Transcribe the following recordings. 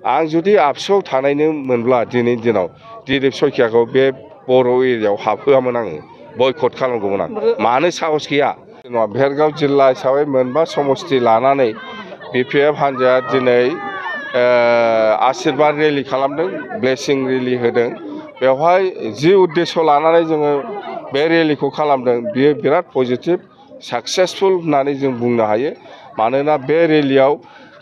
आं जुदि आबसुआव थानायनो मोनब्ला दिनैनि दिनाव दिलीप सयखियाखौ बे बर' एरियायाव हाबहोआमोन आङो बयकट खालामगौमोन आं मानो साहस गैया जेनेबा भेरगाव जिल्ला हिसाबै मोनबा समस्ति लानानै बिपिएफ हान्जाया दिनै आशीर्बाद रेलि खालामदों ब्लेसिं रेलि होदों बेवहाय जि उद्देश्य लानानै जोङो बे रेलिखौ खालामदों बियो बिराद पजिटिभ साक्सेसफुल होननानै जों बुंनो हायो मानोना बे रेलियाव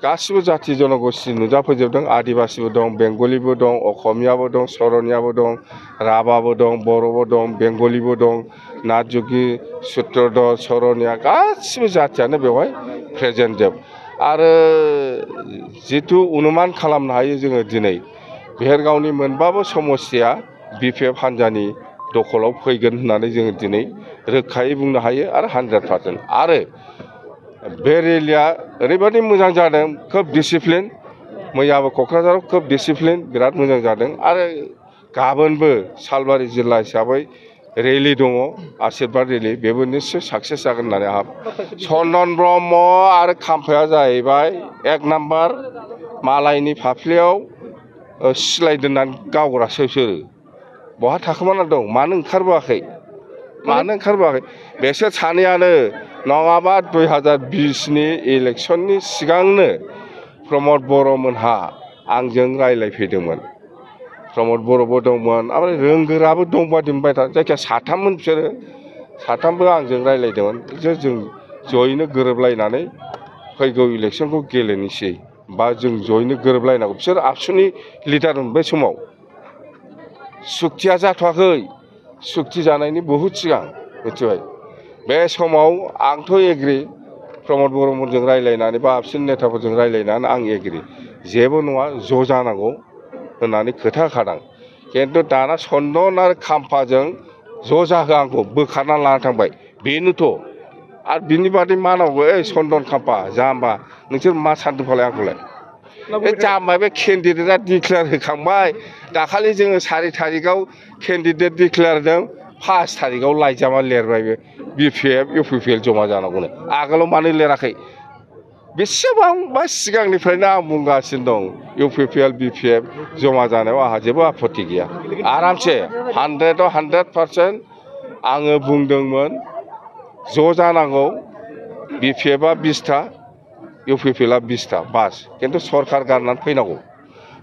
गासिबो जाथि जनगोष्ठी नुजाफैजोबदों आदिबासिबो दं बेंगलिबो दं असमियाबो दं सरनियाबो दं राभाबो दं बर'बो दं बेंगलिबो दं नाथजुगि सुत्रधर सरनिया गासिबो जाथियानो बेवहाय प्रेजेन्ट जोब आरो जिथु अनुमान खालामनो हायो जोङो दिनै भेरगावनि मोनबाबो समस्तिया बिपिएफ हान्जानि दखलाव फैगोन होननानै जोङो दिनै रोखायै बुंनो हायो आरो 100% आरो बे रेलिया ओरैबायदि मोजां जादों खोब डिसिप्लिन मैयाबो क'क्राझाराव खोब डिसिप्लिन बिराद मोजां जादों आरो गाबोनबो सालबारि जिल्ला हिसाबै रेलि दङ आशीर्बाद रेलि बेबो निश्चय साक्सेस जागोन होननानै आंहा चन्दन ब्रह्म आरो खाम्फाया जाहैबाय एक नाम्बार मालायनि फाफ्लियाव सिलाय दोननानै गावग्रासो बिसोरो बहा थाखोमाना दं मानो ओंखारबोआखै बेसोर सानैयानो नङाबा 2020नि इलेक्सननि सिगांनो प्रमद बर'मोनहा आंजों रायलायफैदोंमोन प्रमद बर'बो दंमोन ओमफ्राय रोंगोराबो दंबादि मोनबाय जायखिया साथाममोन बिसोरो साथामबो आंजों रायलायदोंमोन जों जयैनो गोरोबलायनानै फैगौ इलेक्सनखौ गेलेनोसै बा जों जयैनो गोरोबलायनांगौ बिसोर आबसुनि लिडारमोन बै समाव सुक्तिया जाथ'वाखै सुक्ति जानायनि बहुद सिगां मिथिबाय बे समाव आंथ' एग्रि प्रमद बर'मोनजों रायलायनानै बा आबसुनि नेताफोरजों रायलायनानै आं एग्रि जेबो नङा ज' जानांगौ होननानै खोथा होखादों खिन्थु दाना चन्दन आरो खाम्फाजों ज' जाहो आंखौ बोखारना लाना थांबाय बेनोथ' आरो बिनि बादै मा नांगौ ओइ चन्दन खाम्फा जाम्बा नोंसोर मा सानदों फालाय आंखौलाय बे जाम्बा बे केन्डिडेटआ डिक्लेयार होखांबाय दाखालि जोङो 4 तारिखआव केन्डिडेट डिक्लेयार होदों 5 तारिखआव लाइजामा लिरबाय बे बिपिएफ इउपिपिएल जमा जानांगौनो आगोलाव मानो लिराखै बेसेबांबा सिगांनिफ्रायनो आं बुंगासिनो दं इउपिपिएल बिपिएफ जमा जानायाव आंहा जेबो आपत्ति गैया आरामसे 100आव 100% आङो बुंदोंमोन ज' जानांगौ बिपिएफआ 20टा इउपिपिएलआ 20टा बास खिन्थु सरकार गारनानै फैनांगौ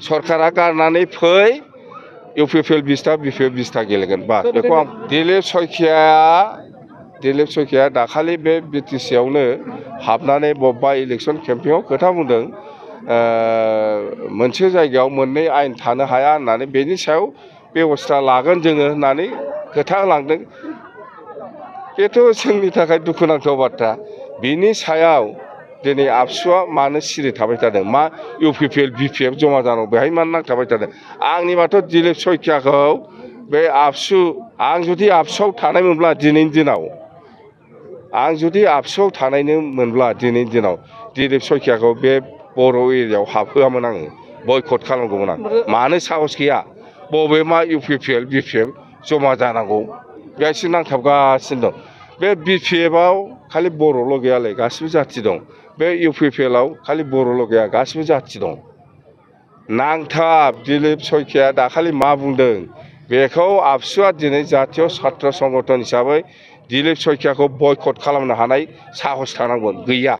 सरकारा गारनानै फै इउपिपिएल 20टा बिपिएफ 20टा गेलेगोन बास बेखौ आं दिलीप सयखिया दाखालि बे बिटिसिआवनो हाबनानै बबेबा इलेक्सन केम्पेइनाव खोथा बुंदों मोनसे जायगायाव मोननै आयेन थानो हाया होननानै बेनि सायाव बेबस्था लागोन जोङो होननानै खोथा होलांदों बेथ' जोंनि थाखाय दुखुनांथाव बाथ्रा बिनि सायाव दिनै आबसुआ मानो सिरि थाबाय थादों मा इउपिपिएल बिपिएफ जमा जानांगौ बेहाय मानो नांथाबाय थादों आंनिबाथ' दिलीप सयखियाखौ बे आबसु आं जुदि आबसुआव थानायमोनब्ला दिनैनि दिनाव दिलीप सयखियाखौ बे बर' एरियायाव हाबहोआमोन आङो बयकट खालामगौमोन आं मानो साहस गैया बबे मा इउपिपिएल बिपिएफ जमा जानांगौ बेहायसो नांथाबगासिनो दं बे बिपिएफआव खालि बर'ल' गैयालै गासिबो जाथि दं बे इउपिपिएलआव खालि बर'ल' गैया गासिबो जाथि दं नांथाब दिलीप सयखिया दाखालि मा बुंदों बेखौ आबसुआ दिनै जातीय छात्र संगठन हिसाबै दिलीप सयखियाखौ बयकट खालामनो हानाय साहस थानांगोन गैया